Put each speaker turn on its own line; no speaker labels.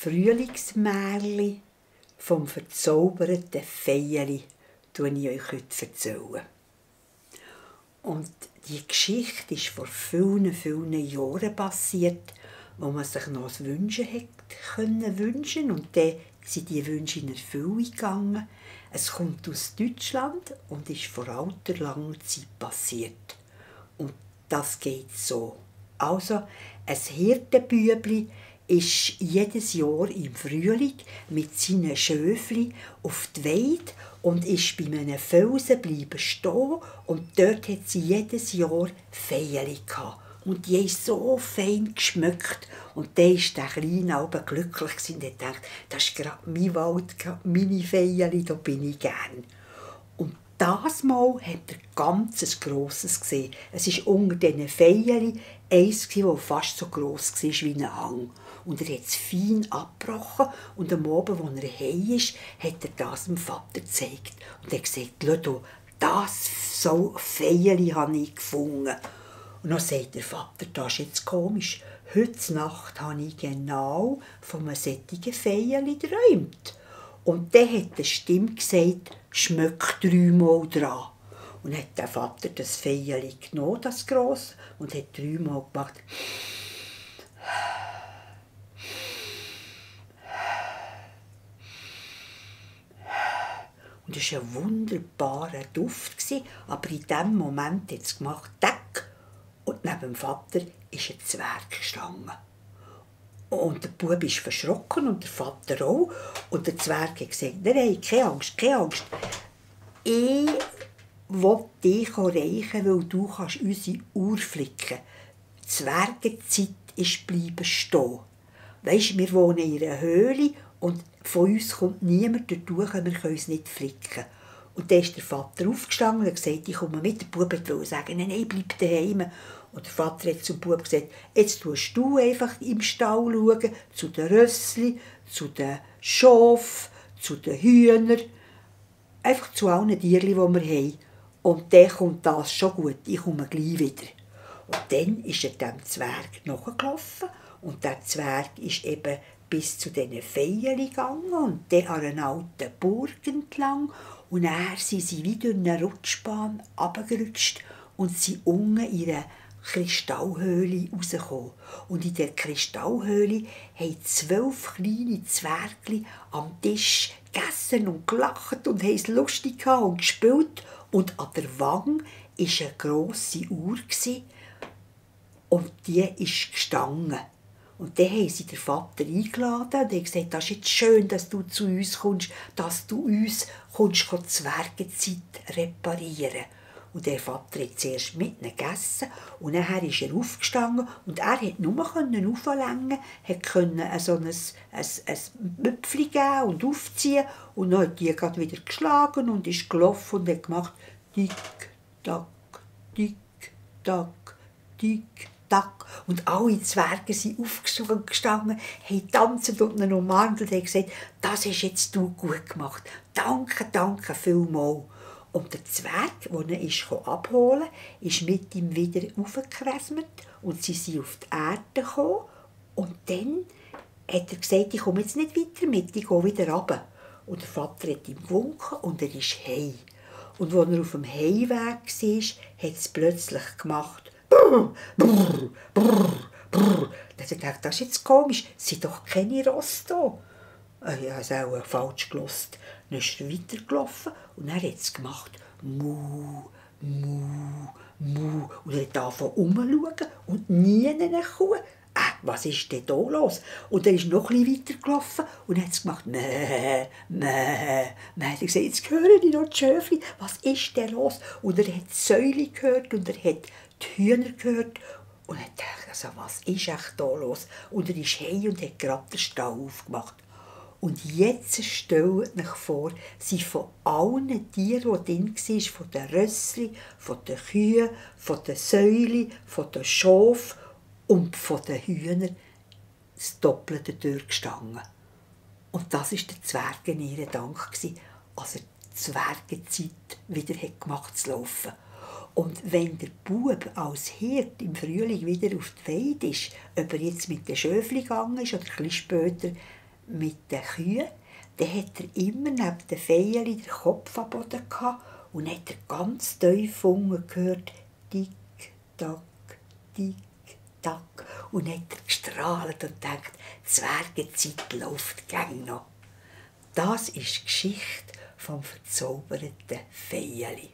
Frühlingsmärchen vom verzauberten Veierli erzähle ich euch heute. Und die Geschichte ist vor vielen, vielen Jahren passiert, wo man sich noch das Wünschen hätte wünschen und dann sind die Wünsche in Erfüllung gegangen. Es kommt aus Deutschland und ist vor alter langer Zeit passiert. Und das geht so. Also, ein Hirtenbübli ist jedes Jahr im Frühling mit seinen Schöfli auf die Weide und ist bei einem Felsen bleiben stehen und dort hat sie jedes Jahr Veierli gehabt. Und die haben so fein geschmückt. Und dann war der Kleine aber glücklich und dachte, das ist gerade mein Wald, gerade meine Veierli, da bin ich gern. Und das Mal hat er ganz grosses gesehen. Es war unter diesen Veierli eins, das fast so gross war wie ein Hang. Und er hat es fein abgebrochen und am Abend, als er heim ist, hat er das dem Vater gezeigt. Und er hat gesagt, «Schau, das so Veierli habe ich gefunden.» Und dann sagt der Vater, das ist jetzt komisch. Heute Nacht habe ich genau von einem solchen Veierli geträumt. Und dann hat eine Stimme gesagt, «Schmöck 3-mal dran.» Und dann hat der Vater das Veierli genommen, das grosse, und hat 3-mal gemacht. Und es war ein wunderbarer Duft, aber in dem Moment hat es gemacht, «Tack!» Und neben dem Vater ist ein Zwerg gestanden. Und der Bub ist verschrocken und der Vater auch. Und der Zwerg hat gesagt, «Nein, keine Angst, keine Angst. Ich will dich erreichen, weil du unsere Uhr flicken kannst. Die Zwergenzeit ist bleiben stehen. Weisst, wir wohnen in einer Höhle und von uns kommt niemand durch, wir können es nicht flicken.» Und dann ist der Vater aufgestanden und hat gesagt, ich komme mit. Der Bub wollte sagen, nein, bleib daheim. Und der Vater hat zum Bub gesagt, jetzt tust du einfach im Stall schauen, zu den Rössli, zu den Schafen, zu den Hühnern, einfach zu allen Tierchen, die wir haben. Und dann kommt das schon gut, ich komme gleich wieder. Und dann ist er dem Zwerg nachgelaufen und der Zwerg ist eben bis zu diesen Veierli gegangen und dann an einer alten Burg entlang. Und dann sind sie wieder in eine Rutschbahn runtergerutscht und sind unten in einer Kristallhöhle rausgekommen. Und in der Kristallhöhle haben 12 kleine Zwergli am Tisch gegessen und gelacht und haben es lustig gehabt und gespielt. Und an der Wange war eine grosse Uhr und die ist gestanden. Und dann haben sie den Vater eingeladen und haben gesagt, das ist jetzt schön, dass du zu uns kommst, dass du uns kommst, die Zwergenzeit reparieren. Und der Vater hat zuerst mit ihnen gegessen und dann ist er aufgestanden und er konnte nur auflängen, konnte so ein Müpfchen geben und aufziehen und dann hat die gerade wieder geschlagen und ist gelaufen und hat gemacht «Tick, tack, tick, tack, tick, tack.» Und alle Zwerge sind aufgestanden, haben tanzend und ihn umarmt und haben gesagt, «Das hast jetzt du gut gemacht. Danke, danke vielmals.» Und der Zwerg, der ihn abholen konnte, ist mit ihm wieder raufgekrasselt und sie sind auf die Erde gekommen. Und dann hat er gesagt, ich komme jetzt nicht weiter mit, ich gehe wieder runter. Und der Vater hat ihm gewunken und er ist heim. Und als er auf dem Heimweg war, hat es plötzlich gemacht. Brrr, brrr, brrr, brrr. Dann hat er gedacht, das ist jetzt komisch, es sind doch keine Rosse da. Ich habe es auch falsch gehört. Dann ist er weitergelaufen und dann hat es gemacht. Mu, mu, mu. Und er hat angefangen umzuschauen und nie eine Kuh. Was ist denn da los? Und dann ist noch ein bisschen weitergelaufen und hat es gemacht. Mäh, mäh. Dann hat er gesagt, jetzt höre ich noch die Schöfli. Was ist denn los? Und er hat die Säule gehört und er hat die Hühner gehört. Und er dachte, also, was ist echt da los? Und er ist heim und hat gerade den Stall aufgemacht. Und jetzt stellt euch vor, sie von allen Tieren, die drin waren, von den Rössli, von den Kühen, von den Säulen, von den Schafen und von den Hühnern das Doppelte durchgestanden. Und das war der Zwergen ihr Dank, als er die Zwergenzeit wieder gemacht zu laufen. Und wenn der Bub als Hirt im Frühling wieder auf die Weide ist, ob er jetzt mit den Schöfli gegangen ist oder ein bisschen später, mit den Kühen, dann hat er immer neben den Feierli den Kopf am Boden gehabt und hat er ganz tief unten gehört, tick, tack, tick, tack. Und hat er gestrahlt und gedacht, die Zwergenzeit läuft gäng noch. Das ist die Geschichte vom verzauberten Feierli.